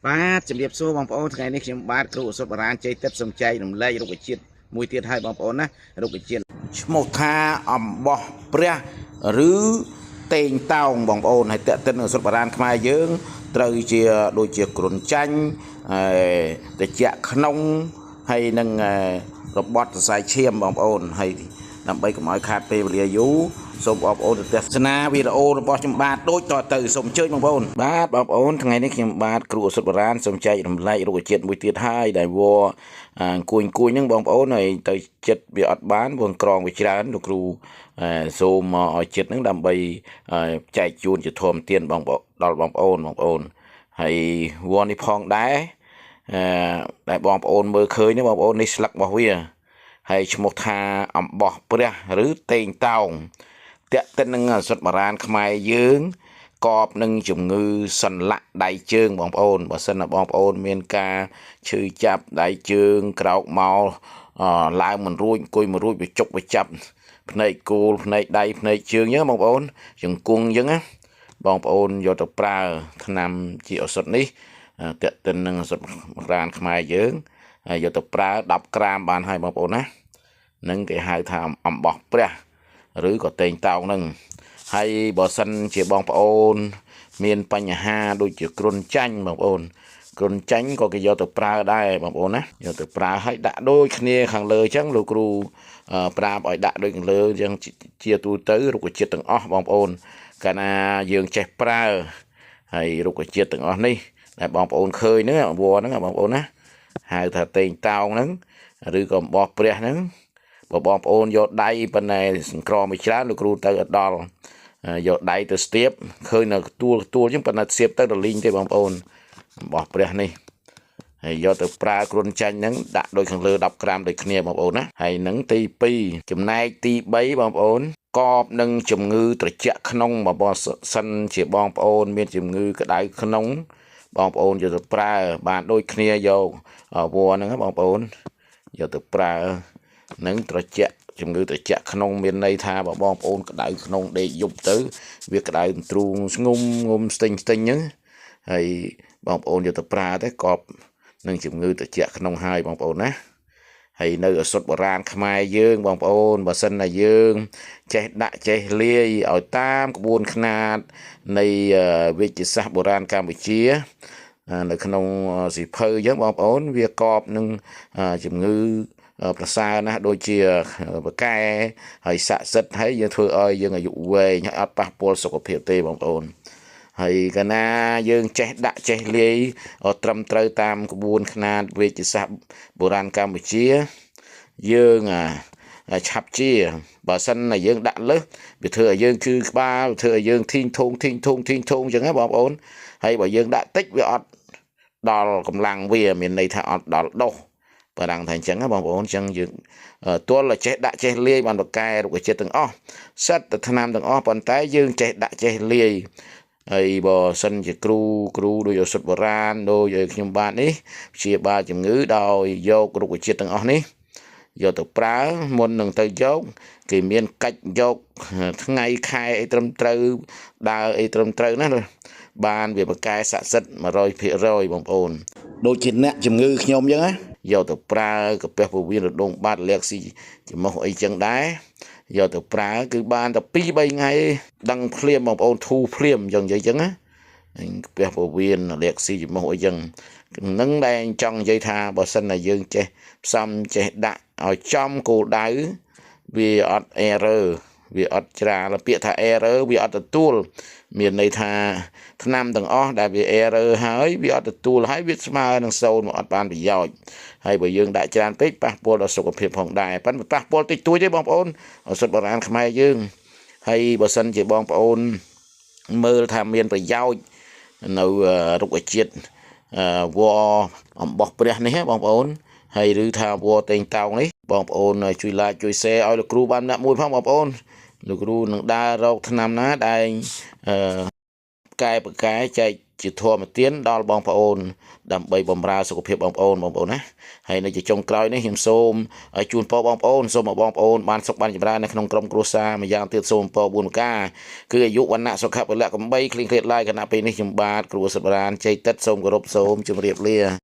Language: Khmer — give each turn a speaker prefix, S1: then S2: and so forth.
S1: បាទជំរាបសួរបងប្អូនថ្ងៃនេះខ្ញុំបាទគ្រូឱសថបុរាណជ័យទឹកសំចែករំលែករុក្ខជាតិមួយទៀតឲ្យបងប្អូនណារុក្ខជាតិឈ្មោះថាអំបោះព្រះឬតេងតោងបងប្អូនហើយតេតិនឱសថបុរាណខ្មែរយើងត្រូវជាដូចជាគ្រុនចាញ់ហើយតិចក្នុងហើយនឹងរបត់សរសៃឈាមបងប្អូនហើយដើម្បីកុំឲ្យខាតពេលវេលាយូរសូមបងប្អូនទៅទស្សនាវីដេអូរបស់ខ្ញុំបាទដូចតទៅសូមអញ្ជើញបងប្អូនបាទបងប្អូនថ្ងៃនេះខ្ញុំបាទគ្រូឱសថបុរាណសូមចែករំលែករុក្ខជាតិមួយទៀតហើយដែលវល្លិអង្គួយអង្គួយហ្នឹងបងប្អូនហើយទៅចិត្តវាអត់បានវងក្រងវាច្រើនលោកគ្រូសូមមកឲ្យចិត្តហ្នឹងដើម្បីចែកជូនជាធម្មទានបងប្អូនដល់បងប្អូនបងប្អូនហើយវល្លិនេះផងដែរអឺដែលបងប្អូនមើលឃើញនេះបងប្អូននេះស្លឹករបស់វា ហើយឈ្មោះថាអំបោះព្រះឬតេងតោងតាក់ទិននឹងឱសថបុរាណខ្មែរយើងកបនឹងជំងឺសន្លាក់ដៃជើងបងប្អូនបើសិនណាបងប្អូនមានការឈឺចាប់ដៃជើងក្រោកមកឡើងមិនរួចអង្គុយមិនរួចវាចុកវាចាប់ភ្នែកគោលភ្នែកដៃភ្នែកជើងអញ្ចឹងបងប្អូនជង្គង់អញ្ចឹងណាបងប្អូនយកទៅប្រើថ្នាំជាឱសថនេះតាក់ទិននឹងឱសថបុរាណខ្មែរយើងហើយយកទៅប្រើ10ក្រាមបានហើយបងប្អូនណា នឹងគេហៅថាអំបោះព្រះឬក៏តេងតោងនឹងហើយបើសិនជាបងប្អូន មានបញ្ហាដូចជាគ្រុនចាញ់បងប្អូនគ្រុនចាញ់ក៏គេយកទៅប្រើដែរបងប្អូនណាយកទៅប្រើឲ្យដាក់ដូចគ្នាខាងលើអញ្ចឹងលោកគ្រូប្រាប់ឲ្យដាក់ដូចខាងលើអញ្ចឹងជាទូទៅរុក្ខជាតិទាំងអស់បងប្អូនកាលណាយើងចេះប្រើហើយរុក្ខជាតិទាំងអស់នេះដែលបងប្អូនឃើញហ្នឹងវល្លិហ្នឹងបងប្អូនណាហៅថាតេងតោងហ្នឹងឬក៏អំបោះព្រះហ្នឹង បើបងប្អូនយកដៃប៉ុន្តែសង្ក្រមមួយច្រើនលោកគ្រូទៅអត់ដល់យកដៃទៅស្ទាបឃើញនៅទួលទួលអញ្ចឹងប៉ុន្តែស្ទាបទៅរលីងទេបងប្អូនរបស់ព្រះនេះហើយយកទៅប្រើគ្រុនចាញ់ហ្នឹងដាក់ដូចខាងលើ10ក្រាមដូចគ្នាបងប្អូនណាហើយនឹងទី2ចំណែកទី3បងប្អូនកបនឹងជំងឺត្រជាក់ក្នុងបើសិនជាបងប្អូនមានជំងឺក្តៅក្នុងបងប្អូនយកទៅប្រើបានដូចគ្នាយកវល្លិហ្នឹងបងប្អូនយកទៅប្រើនឹងត្រជាក់ជំងឺត្រជាក់ក្នុងមានន័យថាបើបងប្អូនក្តៅក្នុងដេកយប់ទៅវាក្តៅទ្រូងស្ងុំងុំស្ទិញស្ទិញហ្នឹងហើយបងប្អូនយកទៅប្រើទៅកបនឹងជំងឺត្រជាក់ក្នុងហើយបងប្អូនណាហើយនៅឱសថបុរាណខ្មែរយើងបងប្អូនបើសិនណាយើងចេះដាក់ចេះលាយឲ្យតាមក្បួនខ្នាតនៃវិទ្យាសាស្ត្របុរាណកម្ពុជានៅក្នុងសៀវភៅអញ្ចឹងបងប្អូនវាកបនឹងជំងឺប្រសើរណាស់ដូចជាបកែហើយស័ក្តិសិទ្ធហើយយើងធ្វើឲ្យយើងអាយុវែងហើយអត់ប៉ះពាល់សុខភាពទេបងប្អូនហើយកាលណាយើងចេះដាក់ចេះលាយត្រឹមត្រូវតាមក្បួនខ្នាតវិទ្យាសាស្ត្របុរាណកម្ពុជាយើងឆាប់ជាបើសិនណាយើងដាក់លើសវាធ្វើឲ្យយើងឈឺក្បាលវាធ្វើឲ្យយើងធីងធងធីងធងធីងធងអញ្ចឹងណាបងប្អូនហើយបើយើងដាក់តិចវាអត់ដល់កម្លាំងវាមានន័យថាអត់ដល់ដុសបារាំងថាអញ្ចឹងណាបងប្អូនអញ្ចឹងយើងទល់តែចេះដាក់ចេះលាយបានបកែរុក្ខជាតិទាំងអស់សិតតែថ្នាំទាំងអស់ប៉ុន្តែយើងចេះដាក់ចេះលាយហើយបើសិនជាគ្រូគ្រូដូចឱសថបុរាណដូចឲ្យខ្ញុំបាទនេះព្យាបាលជំងឺដោយយករុក្ខជាតិទាំងអស់នេះយកទៅប្រើមុននឹងទៅយកគេមានកាច់យកថ្ងៃខែអីត្រឹមត្រូវដើរអីត្រឹមត្រូវណាបានវាបកែស័ក្តិសិទ្ធ100%បងប្អូនដូចជាអ្នកជំងឺខ្ញុំអញ្ចឹងណាយកទៅប្រើកាពះពោះវៀនរដងបាត់លាក់ស៊ីច្រមុះអីចឹងដែរយកទៅប្រើគឺបានតែ2 3ថ្ងៃដឹងភ្លាមបងប្អូនធូរភ្លាមអញ្ចឹងនិយាយចឹងណាកាពះពោះវៀនលាក់ស៊ីច្រមុះអីចឹងនឹងដែលចង់និយាយថាបើសិនណាយើងចេះផ្សំចេះដាក់ឲ្យចំគោលដៅវាអត់ error វាអត់ច្រាលពាក្យថា error វាអត់ទទួលមានន័យថាថ្នាំទាំងអស់ដែលវា error ហើយវាអត់ទទួលហើយវាស្មើនឹង0មកអត់បានប្រយោជន៍ហើយបើយើងដាក់ច្រើនពេកប៉ះពាល់ដល់សុខភាពផងដែរប៉ុន្តែប៉ះពាល់តិចតួចទេបងប្អូនឱសថបុរាណខ្មែរយើងហើយបើសិនជាបងប្អូនមើលថាមានប្រយោជន៍នៅរុក្ខជាតិវល្លិអំបោះព្រះនេះបងប្អូនហើយឬថាវល្លិតេងតោងនេះបងប្អូនជួយ like ជួយ share ឲ្យលោកគ្រូបានអ្នកមួយផងបងប្អូនលោកគ្រូនឹងដើររកថ្នាំណាដែលអឺកែបកែចែក ជាធម្មទានដល់បងប្អូនដើម្បីបម្រើសុខភាពបងប្អូនបងប្អូនណាហើយនៅជាចុងក្រោយនេះខ្ញុំសូមឲ្យជូនពរបងប្អូនសូមឲ្យបងប្អូនបានសុខបានចម្រើននៅក្នុងក្រុមគ្រួសារម្យ៉ាងទៀតសូមពរ4ប្រការគឺអាយុវណ្ណៈសុខៈពលៈកំបីគ្លៀងគ្លាតឡើយខណៈពេលនេះខ្ញុំបាទគ្រូសប្រានជ័យតិតសូមគោរពសូមជម្រាបលា។